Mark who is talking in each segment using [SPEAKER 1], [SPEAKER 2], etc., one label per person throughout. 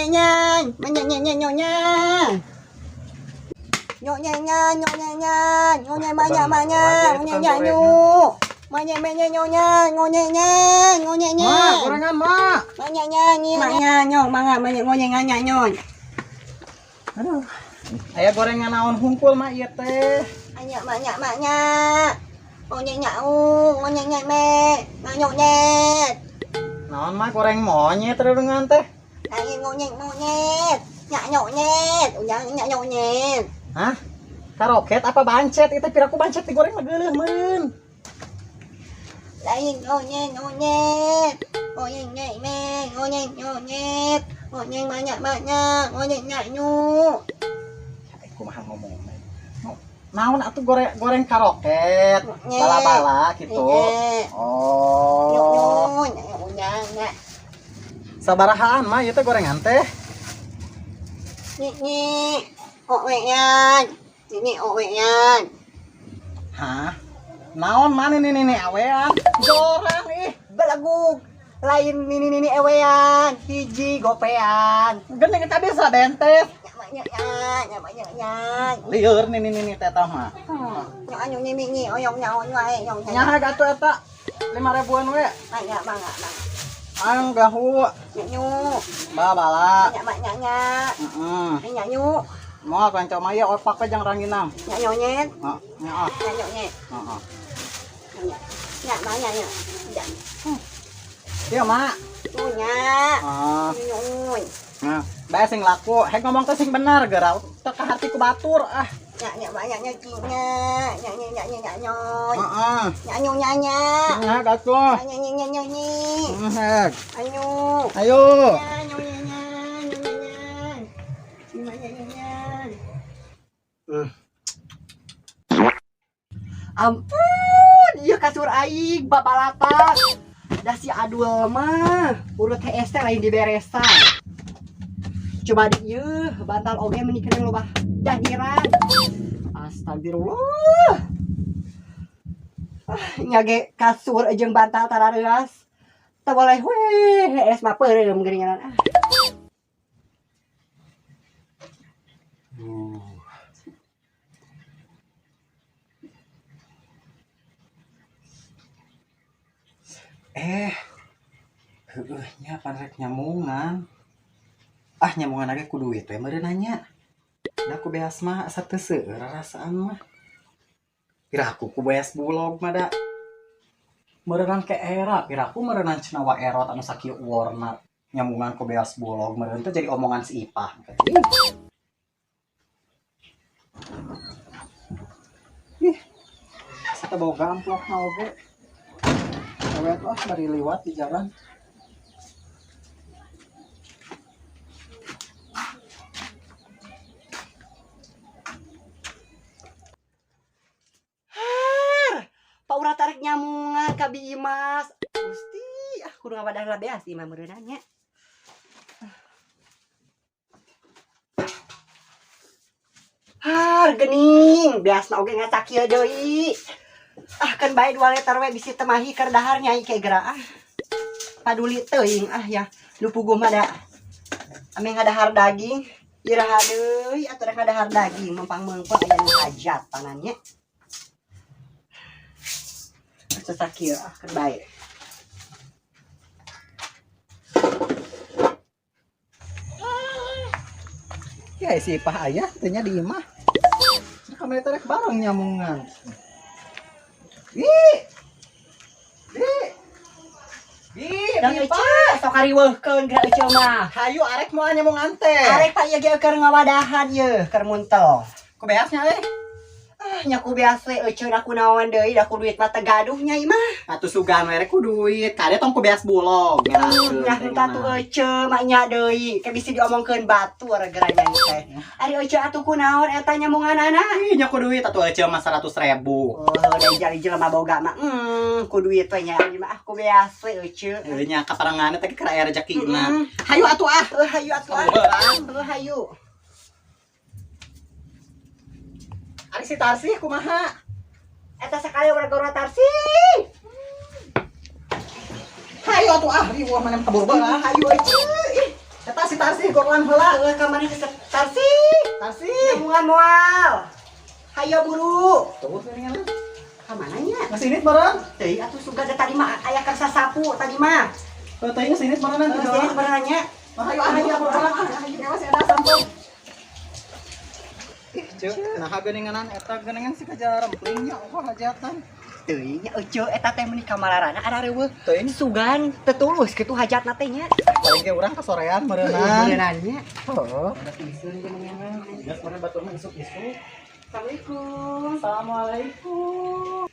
[SPEAKER 1] Manyanya manyanya nyonya. Nyonya nyonya nyonya manya manya nyonya nyu. Manya manya nyonya ngonyenya ngonyenya.
[SPEAKER 2] Ma, gorengan, Ma.
[SPEAKER 1] Manyanya manya nyo manga manya ngonyenya nyonya.
[SPEAKER 2] Aduh. Aya gorengan naon hungkul mah ieu teh.
[SPEAKER 1] Anya manya manya. Ngonyenya u, ngonyenya me, nganyonyet.
[SPEAKER 2] Naon mah goreng monyet dengan teh?
[SPEAKER 1] Ayo ngonyeng monyet, nyak nyonyet, unyang nyak nyonyet.
[SPEAKER 2] Hah? Karoket apa bancet? Itu piraku bancet digoreng mah geuleuh meureun.
[SPEAKER 1] Lain ngonyeng ngonyet, ngonyeng nyek me, ngonyeng nyonyet, ngonyeng banyak banyak, ngonyeng nyak nyu.
[SPEAKER 2] Kumaha ngomong? Naon atuh goreng karoket, bala-bala gitu. Oh. Sabarahaan mah ieu teh gorengan teh?
[SPEAKER 1] Nyi owean. Nyi owean.
[SPEAKER 2] Hah? Naon mana nini awean? Goreng ih,
[SPEAKER 1] belagug. Lain nini ewean, hiji gopean.
[SPEAKER 2] Geuning eta bisa bentes.
[SPEAKER 1] Nya nya nya nya.
[SPEAKER 2] Lieur nini teh tah mah.
[SPEAKER 1] Nya anu nyi nyi oyong nya oyong wae yong.
[SPEAKER 2] Nya atuh eta 5.000-an we.
[SPEAKER 1] Mangga mangga mangga.
[SPEAKER 2] Ang gahu.
[SPEAKER 1] Nyu.
[SPEAKER 2] Bala.
[SPEAKER 1] Nya nya nya.
[SPEAKER 2] Heeh.
[SPEAKER 1] Nya nyu.
[SPEAKER 2] Moal kanca mah ieu opak we jang ranginang.
[SPEAKER 1] Nya nyonyet.
[SPEAKER 2] Heeh, nya ah.
[SPEAKER 1] Nya nyonyet.
[SPEAKER 2] Heeh.
[SPEAKER 1] Nya nya nya.
[SPEAKER 2] Ieu mak.
[SPEAKER 1] Nya.
[SPEAKER 2] Ah.
[SPEAKER 1] Nyuy.
[SPEAKER 2] Nah, bae sing laku, hek ngomong teh sing bener geura teu ka hati ku batur ah.
[SPEAKER 1] Nya nya banyak nya nya nya nya nya nya nyoy.
[SPEAKER 2] Heeh.
[SPEAKER 1] Nya nyu nya nya.
[SPEAKER 2] Nya gatuh.
[SPEAKER 1] Nya nya nya nya nya.
[SPEAKER 2] Hek.
[SPEAKER 1] Ayo.
[SPEAKER 2] Ayo.
[SPEAKER 1] Nya nyu nya nya nya nya nya. Ampun, ieu kasur aing babalatak. Da si Adul mah urut HS teh lain diberesan. Coba di ieu bantal oge meni keureung loba dahiran. Astagfirullah. Ah, nya ge kasur jeung bantal tarareas. Teu boleh we HS mah peureum geuningan ah.
[SPEAKER 2] Heueuh nya pan rek nyamungan. Ah nyamungan ge ku duit we meureun nya. Da ku beas mah asa teu seueur rasaan mah. Piraku ku beas bulog mah da. Meureunang ke era, piraku meureunang cenah wa erot anu sakieu warna. Nyamungan ku beas bulog meureun teh jadi omongan si Ipah. Ih. Asa teh boga amplop na oge. Awet ah bari liwat di jalan.
[SPEAKER 1] Har, paura tarik nyamungan ka Bi Imas. Gusti, ah kudu ngawadah lah beas imah meureunna nya. Har, geuning, beasna oge ngasakieu deui. Ah kan bae 2 liter we bisi temahi keur dahar nyai ke geura ah. Paduli teuing ah ya, nu puguh mah da. Ame ngadahar daging, iraha deui atuh rek ngadahar daging mempang-meungpeung aya nu hajat panannya. Asa sakieu ah kan bae.
[SPEAKER 2] Ya si Ipah aya teh nya di imah. Cenah kamari teh rek bareng nyamungan. Ih. Ih. Ih,
[SPEAKER 1] Dang Ece, sok kariweuhkeun geura Ece mah.
[SPEAKER 2] Hayu arek moal nyamungan teh.
[SPEAKER 1] Arek pak ieu ge keur ngawadahan ieu, keur muntel.
[SPEAKER 2] Ku beasnya euy.
[SPEAKER 1] Ah, nya ku beas we Ece da ku naon deui, da ku duit mah teu gaduh nya ieu mah.
[SPEAKER 2] Atuh sugan we rek ku duit, kade tong ku beas bulog.
[SPEAKER 1] Nya henteu atuh Ece mah nya deui, ke bisi diomongkeun batur geura nya teh. Ari Ece atuh ku naon eta nyamunganana?
[SPEAKER 2] Ih, nya ku duit atuh Ece mah 100.000.
[SPEAKER 1] Oh, da jari jelema boga mah. Ku duit we nya ieu mah ah ku beas we Ece.
[SPEAKER 2] Heuh nya kaparenganna teh keur aya rejekina. Hayu atuh ah.
[SPEAKER 1] Heuh hayu atuh ah. Heuh hayu.
[SPEAKER 2] Ari si Tarsih kumaha?
[SPEAKER 1] Eta sakali urang goreng Tarsih.
[SPEAKER 2] Hayu atuh ah, riweuh maneh kabur bae.
[SPEAKER 1] Hayu Ece. Ih,
[SPEAKER 2] Eta si Tarsi gorlan heula.
[SPEAKER 1] Heeh, ka mana ke Tarsi?
[SPEAKER 2] Tarsi.
[SPEAKER 1] Nyamungan moal. Hayo buru.
[SPEAKER 2] Tuh geuningan.
[SPEAKER 1] Ka mana nya?
[SPEAKER 2] Geus ini barang.
[SPEAKER 1] Teuing atuh suga da tadi mah aya kersa sapu tadi mah.
[SPEAKER 2] Heuh teuing geus ini barang nanti.
[SPEAKER 1] Heeh, sini benernya.
[SPEAKER 2] Ayo ayo ayo ayo ayo ada sampung. Ih, ceu, nah geuninganan eta geuningan si kajaran nya oh hajatan.
[SPEAKER 1] Teuing nya euceu eta teh meuni kamararana ada reueuh.
[SPEAKER 2] Teuing
[SPEAKER 1] Sugan teu tulus kitu hajatna teh nya.
[SPEAKER 2] paling ge urang kasorean meureunnan.
[SPEAKER 1] Meureunnan nya.
[SPEAKER 2] Heeh. Ada piseun geuningan. Geus meureun batur mah isuk-isuk.
[SPEAKER 1] Assalamualaikum.
[SPEAKER 2] Assalamualaikum.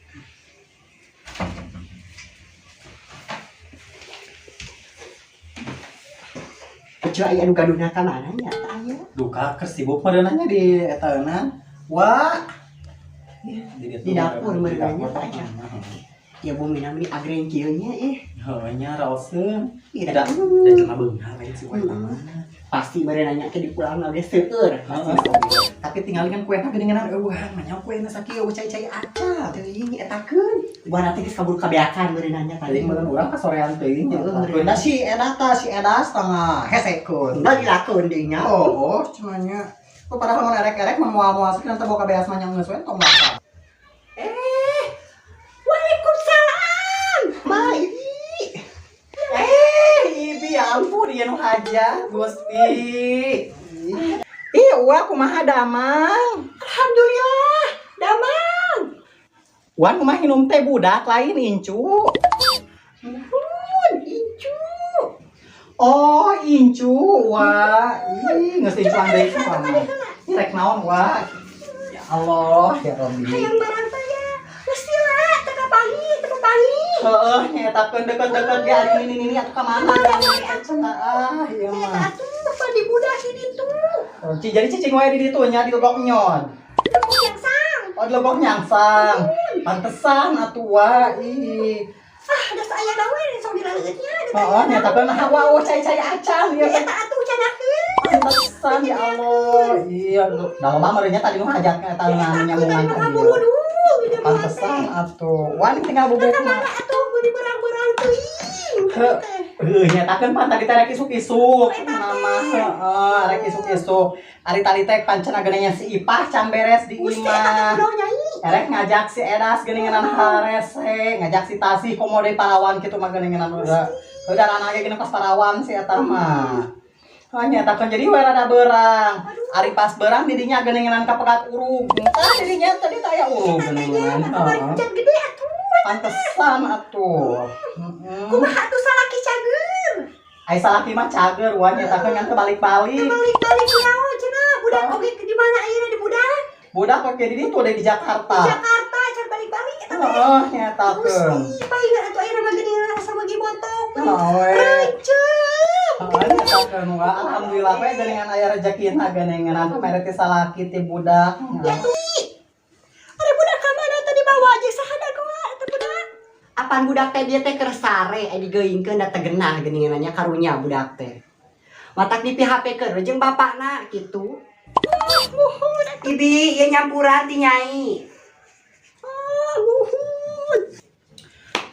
[SPEAKER 1] Euceu aya anu gaduhna ka mana nya? Tah aya.
[SPEAKER 2] Duka keur sibuk meureunannya di etaeuna. Wa.
[SPEAKER 1] Di dapur meureunannya tah aya. Ya bumi meni agreng kieu nya ih.
[SPEAKER 2] Heuh nya raoseun.
[SPEAKER 1] Ih,
[SPEAKER 2] Da da jelema beunghar lain si wae mah.
[SPEAKER 1] Pasti meureun nanya ke di pulang oge seueur.
[SPEAKER 2] Pasti. Tapi tinggal kan kuena geuningan eueuhan mah nya kuena sakieu cai-cai acan.
[SPEAKER 1] Teuing etakeun. Buana teh geus kabur kabeakan meureun nanya
[SPEAKER 2] Tadi
[SPEAKER 1] tadi.
[SPEAKER 2] meureun urang kasorean teuing nya.
[SPEAKER 1] Heeh, meureun.
[SPEAKER 2] Kuena si Eda tah si Eda setengah hesekeun.
[SPEAKER 1] Tinggal dilakeun deui nya.
[SPEAKER 2] Oh, cuma nya. Kok padahal mun erek-erek mah moal-moal sakieu teh boga beas mah nya geus we tong makan.
[SPEAKER 1] Eh. Waalaikumsalam. Ma ibi.
[SPEAKER 2] Eh, ibi ya ampun ieu nu hajat Gusti. Ih, uwa kumaha damang?
[SPEAKER 1] Alhamdulillah, damang.
[SPEAKER 2] Wan kumaha hinum teh budak lain incu.
[SPEAKER 1] Nuhun, incu.
[SPEAKER 2] Oh, incu, wa. Ih, geus incuan deui kumaha. Ih, rek naon, wa? Ya Allah, ya Rabbi.
[SPEAKER 1] Hayang barang teh ya. Geus sila, teu kapanggih, teu kapanggih.
[SPEAKER 2] Heeh, nyetakeun deket-deket ge ari nini-nini atuh ka mana? Cenah ah, ieu
[SPEAKER 1] Eta
[SPEAKER 2] mah.
[SPEAKER 1] atuh pa di budak di ditu.
[SPEAKER 2] Oh, jadi cicing wae di ditu nya di Legok Nyon.
[SPEAKER 1] Tepuk yang sang.
[SPEAKER 2] Oh, di Legok Nyangsang. Pantesan atuh wa. Ih.
[SPEAKER 1] Ah, da saya gawe sok dilaleuitnya.
[SPEAKER 2] Heeh, nyetakeun nah wa oh cai-cai acan ieu teh.
[SPEAKER 1] Eta atuh canakeun.
[SPEAKER 2] Pantesan ya Allah. Iya, da loba meureun nya tadi nu hajatna eta nu nyamungan tadi. Pantesan atuh. Wan tinggal bubukna.
[SPEAKER 1] Mana atuh meuni berang-berang teuing.
[SPEAKER 2] Heuh, nyetakeun pan tadi teh rek isuk-isuk. Nama heeh, rek isuk-isuk. Ari tadi teh pancen agenanya si Ipah can beres di
[SPEAKER 1] Gusti eta teh
[SPEAKER 2] imah.
[SPEAKER 1] kunaon nyai?
[SPEAKER 2] Erek ngajak si Edas geuningan harese, ngajak si Tasih komo deui parawan kitu mah geuningan udah. Udah rana ge geuning pas parawan si eta mah. Oh, nyetakeun jadi we rada beurang. Ari pas beurang didinya geuningan kapegat urug. Tah didinya tadi teh aya urug geuningan.
[SPEAKER 1] Kamari
[SPEAKER 2] Heeh.
[SPEAKER 1] hujan gede atuh.
[SPEAKER 2] Pantesan atuh. Heeh.
[SPEAKER 1] Kumaha atuh salaki cager?
[SPEAKER 2] Ai salaki mah cager wa nyetakeun ngan teu balik-balik.
[SPEAKER 1] Balik-balik kunaon cenah? Budak oge di mana ayeuna di budak?
[SPEAKER 2] Budak oge di ditu deui di
[SPEAKER 1] Di
[SPEAKER 2] Jakarta.
[SPEAKER 1] Jakarta can balik-balik eta teh.
[SPEAKER 2] Heeh, nyetakeun.
[SPEAKER 1] Gusti, paingan atuh ayeuna mah geuning asa mah botok.
[SPEAKER 2] Heeh we.
[SPEAKER 1] Reuceum.
[SPEAKER 2] Heeh, nyetakeun wa alhamdulillah we geuningan aya rezekina geuningan atuh mere ti salaki ti budak.
[SPEAKER 1] Ya tuh. Ada budak ka mana tadi bawa aja saha dagoa eta budak? Apaan budak teh dia teh keur sare eh digeungkeun da teu genah geuningan nya karunya budak teh. Matak di PHP-keun we jeung bapakna kitu. Oh, muhun. Ibi, ieu nyampuran ti nyai. Oh, muhun.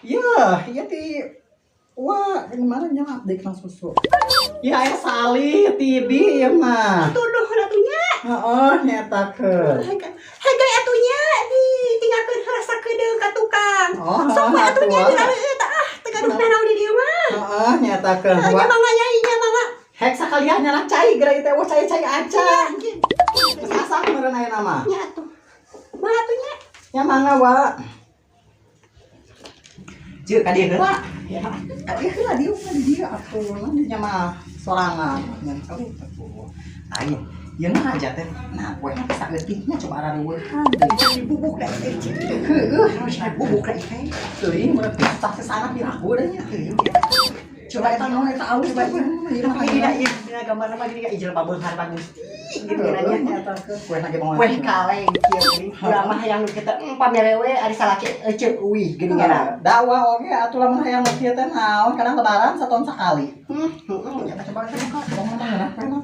[SPEAKER 2] Iya, iya ti wah, gimana nya update kang susu. Ya aya sali ti ibi ieu mah.
[SPEAKER 1] Tuduh atuh nya.
[SPEAKER 2] Heeh, nyetakeun.
[SPEAKER 1] Hegai atuh nya ditinggalkeun rasa kedeung ka tukang.
[SPEAKER 2] Oh,
[SPEAKER 1] Sok we atuh nya
[SPEAKER 2] atuh.
[SPEAKER 1] dilaleueut ah, teu gaduh nanaon di dieu mah.
[SPEAKER 2] Heeh, nyetakeun.
[SPEAKER 1] Nya
[SPEAKER 2] Wa
[SPEAKER 1] mangga nyai nya mangga.
[SPEAKER 2] hek sakalian nyana cai geura ieu teh wah cai-cai acan. Geus asak meureun aya nama.
[SPEAKER 1] Nya atuh. Mangga atuh nya.
[SPEAKER 2] Nya mangga wa. Jeung ka dieu heula.
[SPEAKER 1] Ya.
[SPEAKER 2] Ka dieu heula dieu mah di dieu atuh. Nah, dinya mah sorangan. Nya kali atuh. Ayo, ieu mah aja teh. Nah, poe mah saeutiknya coba arareueuhan.
[SPEAKER 1] Bubuk da teh.
[SPEAKER 2] Heueuh,
[SPEAKER 1] Harus bubuk da teh.
[SPEAKER 2] teuing meureun susah sesana piraku da nya. Coba eta naon eta alus bae. Ieu mah
[SPEAKER 1] Tapi dina ieu dina gambarna mah gini jelema beunghar mah Gusti gitu
[SPEAKER 2] Heeh,
[SPEAKER 1] nya.
[SPEAKER 2] nyata ke kue lagi mau
[SPEAKER 1] Kue kaleng kieu geuning. Urang mah hayang nu kitu pamerewe ari salaki eceu uih geuning era.
[SPEAKER 2] Dakwah oge atuh lamun hayang nu kieu teh naon kadang lebaran satahun sakali.
[SPEAKER 1] Heeh.
[SPEAKER 2] Ya coba coba ngomong ngeunah kue mah.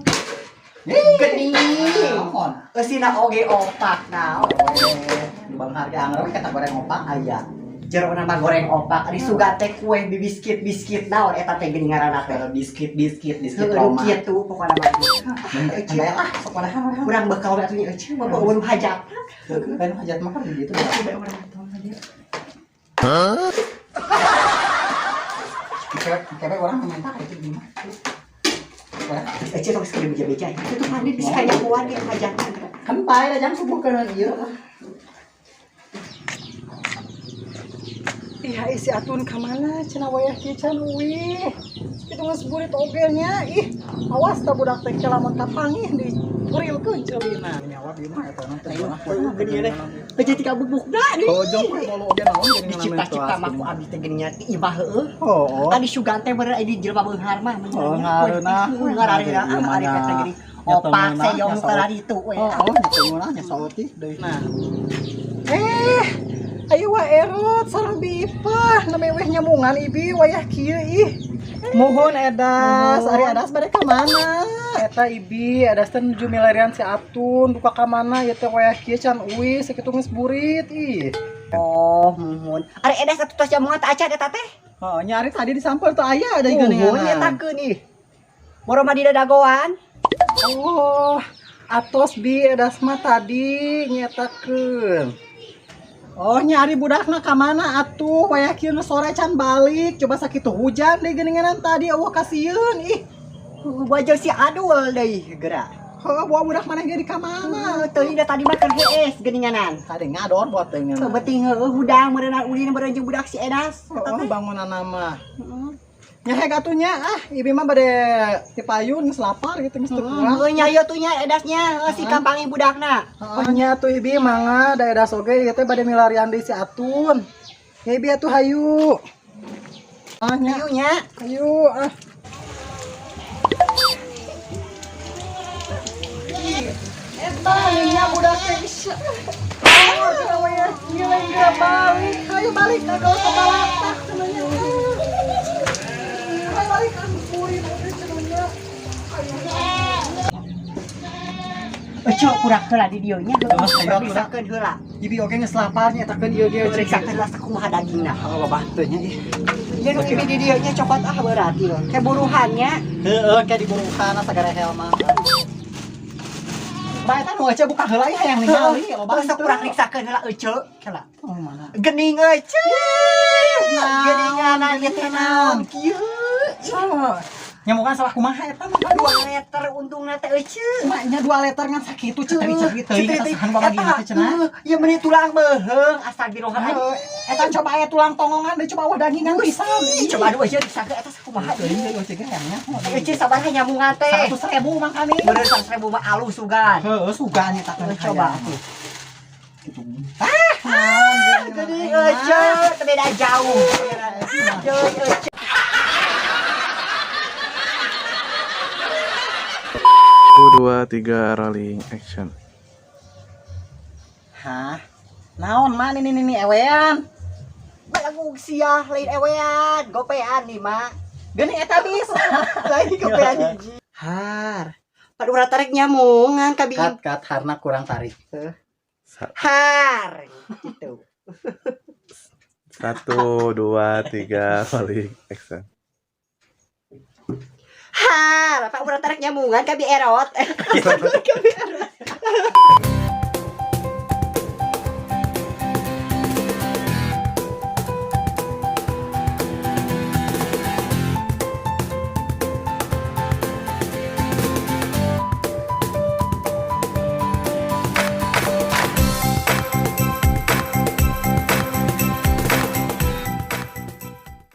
[SPEAKER 1] Geuning.
[SPEAKER 2] Naon?
[SPEAKER 1] Eusina oge opak naon.
[SPEAKER 2] Di bang harga anggar we kata goreng opak aya.
[SPEAKER 1] Jerona mah goreng opak, ari sugan teh kue biskit-biskit naon eta teh geuning ngaranna teh.
[SPEAKER 2] Biskuit biskuit biskuit
[SPEAKER 1] Heueuh
[SPEAKER 2] Roma.
[SPEAKER 1] kitu pokona mah.
[SPEAKER 2] Bae lah, sok manahan manahan.
[SPEAKER 1] Urang bekal we atuh nya euceu, bapak eueuh nu hajat.
[SPEAKER 2] Heueuh, kan hajat mah kan begitu.
[SPEAKER 1] Coba urang atuh dia.
[SPEAKER 2] Cewek cewek orang minta itu gimana? Orang
[SPEAKER 1] Euceu tong sekali beja-beja. Itu tuh mandi bisa kayak kuat dia hajatan.
[SPEAKER 2] kan bae da jam subuh kan ieu.
[SPEAKER 3] Ih, ai si Atun ka mana cenah wayah kieu can uih. Kitu geus burit oge nya. Ih, awas ta budak teh lamun kapangih di turilkeun ceulina.
[SPEAKER 2] Nyawa di mah eta nanti.
[SPEAKER 1] Geuning teh. Euceu tika bubukna deui.
[SPEAKER 2] Oh, jong bolu oge naon geuning
[SPEAKER 1] Dicipta-cipta mah ku abdi teh geuning nya ti imah heueuh.
[SPEAKER 2] Oh,
[SPEAKER 1] Tadi sugan teh bener di jelema beunghar mah.
[SPEAKER 2] Oh, ngareunah.
[SPEAKER 1] Ngareunah ah ari teh geuning. Opak seyong teh ditu we.
[SPEAKER 2] Oh, oh, nyeunah nya saeutik deui.
[SPEAKER 3] Nah. Eh, ayo wa erot sareng Bi Ipah nembe weh nyamungan ibi wayah kieu ih. Muhun Edas, ari Edas bade ka mana? Eta ibi, Edas teh nuju milarian si Atun, duka ka mana ieu teh wayah kieu can uih sakitu geus burit ih.
[SPEAKER 1] Oh, muhun. Ari Edas atuh tos jamungan teh acan eta teh.
[SPEAKER 3] Oh, nyari tadi disampel tuh aya ada
[SPEAKER 1] Muhun
[SPEAKER 3] geuningan.
[SPEAKER 1] nyetakeun ih. Moro mah di dadagoan.
[SPEAKER 3] Oh, atos bi Edas mah tadi nyetakeun. Oh, nyari budakna ka mana atuh? Wayah kieu nu sore can balik. Coba sakitu hujan deui geuninganan tadi eueuh kasieun ih.
[SPEAKER 1] Wajah si Adul deui geura.
[SPEAKER 3] Heuh, bawa budak maneh ge di ka mana?
[SPEAKER 1] Heuh, teuing da tadi mah keur hees geuninganan.
[SPEAKER 3] Tadi ngador buat teuing.
[SPEAKER 1] Heuh, beuting heueuh hudang meureunna ulin meureun jeung budak si Edas. Eta
[SPEAKER 3] Oh,
[SPEAKER 1] teh.
[SPEAKER 3] bangunan nama.
[SPEAKER 1] Heeh.
[SPEAKER 3] Nyaheg atuh nya ah, ibi mah bade ti payun geus lapar gitu geus teu kurang.
[SPEAKER 1] Heuh nya ieu tuh nya Edasnya, heuh si kampangi budakna.
[SPEAKER 3] Oh nya tuh ibi mangga da Edas oge ieu teh bade milarian deui si Atun. Ya ibi atuh hayu. Ah nya
[SPEAKER 1] Hayu nya.
[SPEAKER 3] hayu ah. Eta nya budak teh isya. Ah, cenah we ieu lain geura balik. Hayu balik ka gaul sabalatak cenah nya. Hayu balik ka kuring oge cenah nya.
[SPEAKER 1] Euceu kurak heula di dieu nya.
[SPEAKER 2] Heeh, hayu atuh.
[SPEAKER 1] Periksakeun heula.
[SPEAKER 2] Ibi oge geus lapar nya takeun ieu ge.
[SPEAKER 1] Periksakeun heula sakumaha dagingna.
[SPEAKER 2] Oh, babah teu nya ih.
[SPEAKER 1] Ieu nu ibi di dieu nya cokot ah berarti loh. Kayak buruhannya.
[SPEAKER 2] Heeh, kayak diburuhan sagarehel mah. Bae eta nu aja buka heula ieu hayang ningali loba
[SPEAKER 1] Sok kurang riksakeun heula euceu. Kela.
[SPEAKER 3] Oh mana?
[SPEAKER 1] Gening euceu. Geninganan ieu teh naon kieu.
[SPEAKER 3] Oh.
[SPEAKER 2] Nyamukan salah kumaha eta mah.
[SPEAKER 1] 2 liter untungna teh euceu.
[SPEAKER 2] Mak nya 2 liter ngan sakitu ceteri-ceteri teuing eta sahan babagina teh cenah.
[SPEAKER 1] Ya meni tulang beuheung astagfirullahaladzim.
[SPEAKER 3] Eta coba aya tulang tonggongan deui coba eueuh dagingan pisan.
[SPEAKER 1] Ih, coba aduh euceu riksakeun eta sakumaha.
[SPEAKER 2] Teuing deui euceu ge hayangnya.
[SPEAKER 1] Euceu sabaraha nyamungan teh?
[SPEAKER 2] 100.000 mangkane.
[SPEAKER 1] Bener 100.000 mah alus sugan.
[SPEAKER 2] Heeh, sugan eta teh.
[SPEAKER 1] Coba atuh.
[SPEAKER 2] Gitu. Ah,
[SPEAKER 1] Geuning euceu teu beda jauh. Deui euceu.
[SPEAKER 4] 1, 2, 3, rolling, action.
[SPEAKER 3] Hah? Naon mah ini ini ewean?
[SPEAKER 1] Balagug sia lain ewean, gopean nih mah.
[SPEAKER 3] Geuning eta bisa.
[SPEAKER 1] Lain gopean hiji. Har. Pan urang tarik nyamungan ka
[SPEAKER 2] Kat kat harna kurang tarik.
[SPEAKER 1] Har. Gitu.
[SPEAKER 4] 1, 2, 3, rolling, action.
[SPEAKER 1] Har, pak urang tarik nyamungan ka bi erot. Ka bi erot.